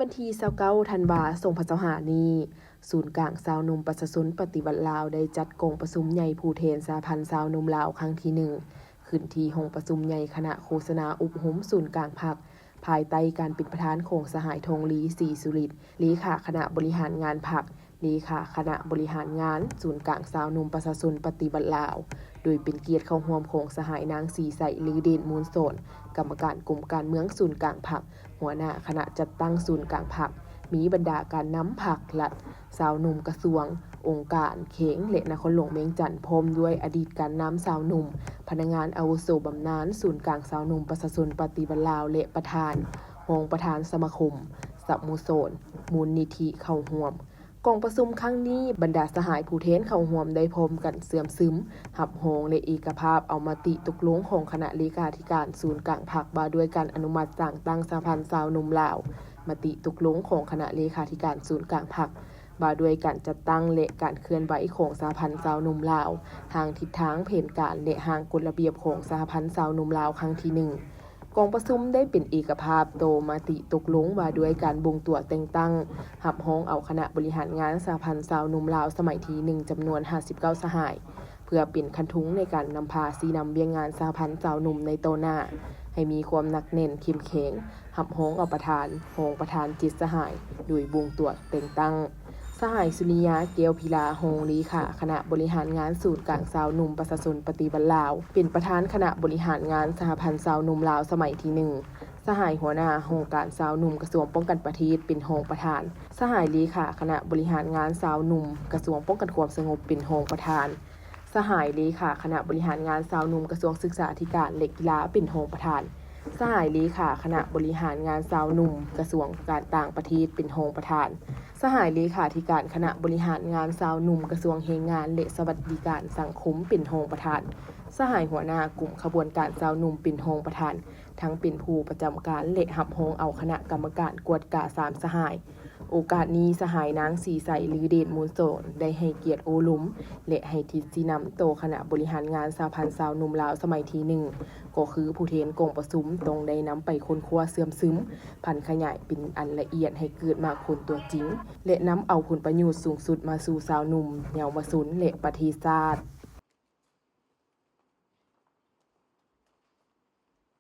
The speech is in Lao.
ວັນທີຊາວເກົ້າ ທັນວາ ສອງພັນຊາວຫ້ານີ້, ສູນກາງຊາວໜຸ່ມປະຊາຊົນປະຕິວັດລາວ ໄດ້ຈັດກອງປະຊຸມໃຫຍ່ຜູ້ແທນສະຫະພັນຊາວໜຸ່ມລາວຄັ້ງທີໜຶ່ງ ຂຶ້ນທີ່ຫ້ອງປະຊຸມໃຫຍ່ຄະນະໂຄສະນາອົບຮົມສູນກາງພັກ ພາຍໃຕ້ການເປັນປະທານຂອງສະຫາຍ ທອງລີ ສີສຸລິດ ເລຂາຄະນະບໍລິຫານງານພັກ, ເລຂາຄະນະບໍລິຫານງານສູນກາງຊາວໜຸ່ມປະຊາຊົນປະຕິວັດລາວ, ໂດຍເປັນກຽດເຂົ້າຮ່ວມຂອງສະຫາຍ ນາງ ສີໃສ ລືເດດມູນສອນ ກຳມະການກົມການເມືອງສູນກາງພັກ, ຫົວໜ້າຄະນະຈັດຕັ້ງສູນກາງພັກ, ມີບັນດາການນຳພັກລັດ, ຊາວໜຸ່ມກະຊວງ, ອົງການ, ເຂງ ແລະ ນະຄອນຫຼວງວຽງຈັນ, ພ້ອມດ້ວຍອະດີດການນຳຊາວໜຸ່ມ, ພະນັກງານອາວຸໂສບຳນານສູນກາງຊາວໜຸ່ມປະຊາຊົນປະຕິວັດລາວ ແລະ ປະທານ, ຮອງປະທານສະມາຄົມ, ສະໂມສອນ, ມູນນິທິເຂົ້າຮ່ວມ. ກອງປະຊຸມຄັ້ງນີ້, ບັນດາສະຫາຍຜູ້ແທນເຂົ້າຮ່ວມໄດ້ພ້ອມກັນເຊື່ອມຊຶມ, ຮັບຮອງ ແລະ ເອກະພາບເອົາມະຕິຕົກລົງຂອງຄະນະເລຂາທິການສູນກາງພັກ ວ່າດ້ວຍການອະນຸມັດສ້າງຕັ້ງສະຫະພັນຊາວໜຸ່ມລາວ, ມະຕິຕົກລົງຂອງຄະນະເລຂາທິການສູນກາງພັກ ວ່າດ້ວຍການຈັດຕັ້ງ ແລະ ການເຄື່ອນໄຫວຂອງສະຫະພັນຊາວໜຸ່ມລາວ, ຮ່າງທິດທາງແຜນການ ແລະ ຮ່າງກົດລະບຽບຂອງສະຫະພັນຊາວໜຸ່ມລາວຄັ້ງທີໜຶ່ງ. ກອງປະຊຸມໄດ້ເປັນເອກະພາບຕໍ່ມະຕິຕົກລົງວ່າດ້ວຍການບົ່ງຕົວແຕ່ງຕັ້ງ, ຮັບຮອງເອົາຄະນະບໍລິຫານງານສະຫະພັນຊາວໜຸ່ມລາວສະໄໝທີໜຶ່ງ ຈຳນວນຫ້າສິບເກົ້າສະຫາຍ, ເພື່ອເປັນຄັນທຸງໃນການນຳພາຊີ້ນຳວຽກງານສະຫະພັນຊາວໜຸ່ມໃນຕໍ່ໜ້າ ໃຫ້ມີຄວາມໜັກແໜ້ນເຂັ້ມແຂງ, ຮັບຮອງເອົາປະທານ, ຮອງປະທານເຈັດສະຫາຍ ໂດຍບົ່ງຕົວແຕ່ງຕັ້ງ. ສະຫາຍ ສຸນິຍາ ແກ້ວພິລາ ຮອງເລຂາຄະນະບໍລິຫານງານສູນກາງຊາວໜຸ່ມປະຊາຊົນປະຕິວັດລາວ ເປັນປະທານຄະນະບໍລິຫານງານສະຫະພັນຊາວໜຸ່ມລາວສະໄໝທີໜຶ່ງ, ສະຫາຍຫົວໜ້າຫ້ອງການຊາວໜຸ່ມກະຊວງປ້ອງກັນປະເທດເປັນຮອງປະທານ, ສະຫາຍເລຂາຄະນະບໍລິຫານງານຊາວໜຸ່ມກະຊວງປ້ອງກັນຄວາມສະຫງົບເປັນຮອງປະທານ, ສະຫາຍເລຂາຄະນະບໍລິຫານງານຊາວໜຸ່ມກະຊວງສຶກສາທິການ ແລະ ກິລາເປັນຮອງປະທານ, ສະຫາຍເລຂາຄະນະບໍລິຫານງານຊາວໜຸ່ມກະຊວງການຕ່າງປະເທດເປັນຮອງປະທານ, ສະຫາຍເລຂາທິການຄະນະບໍລິຫານງານຊາວໜຸ່ມກະຊວງແຮງງານ ແລະ ສະຫວັດດີການສັງຄົມເປັນຮອງປະທານ, ສະຫາຍຫົວໜ້າກຸ່ມຂະບວນການຊາວໜຸ່ມເປັນຮອງປະທານ, ທັງເປັນຜູ້ປະຈຳການ ແລະ ຮັບຮອງເອົາຄະນະກຳມະການກວດກາສາມສະຫາຍ. ໂອກາດນີ້, ສະຫາຍນາງ ສີໃສ ລືເດດມູນສອນ ໄດ້ໃຫ້ກຽດໂອ້ລົມ ແລະ ໃຫ້ທິດຊີ້ນຳຕໍ່ຄະນະບໍລິຫານງານສະຫະພັນຊາວໜຸ່ມລາວສະໄໝທີໜຶ່ງ, ກໍຄືຜູ້ແທນກອງປະຊຸມຕ້ອງໄດ້ນຳໄປຄົ້ນຄວ້າເຊື່ອມຊຶມ, ຜັນຂະຫຍາຍເປັນອັນລະອຽດໃຫ້ເກີດໝາກຜົນຕົວຈິງ ແລະ ນຳເອົາຜົນປະໂຫຍດສູງສຸດມາສູ່ຊາວໜຸ່ມ, ເຍົາວະຊົນ ແລະ ປະເທດຊາດ.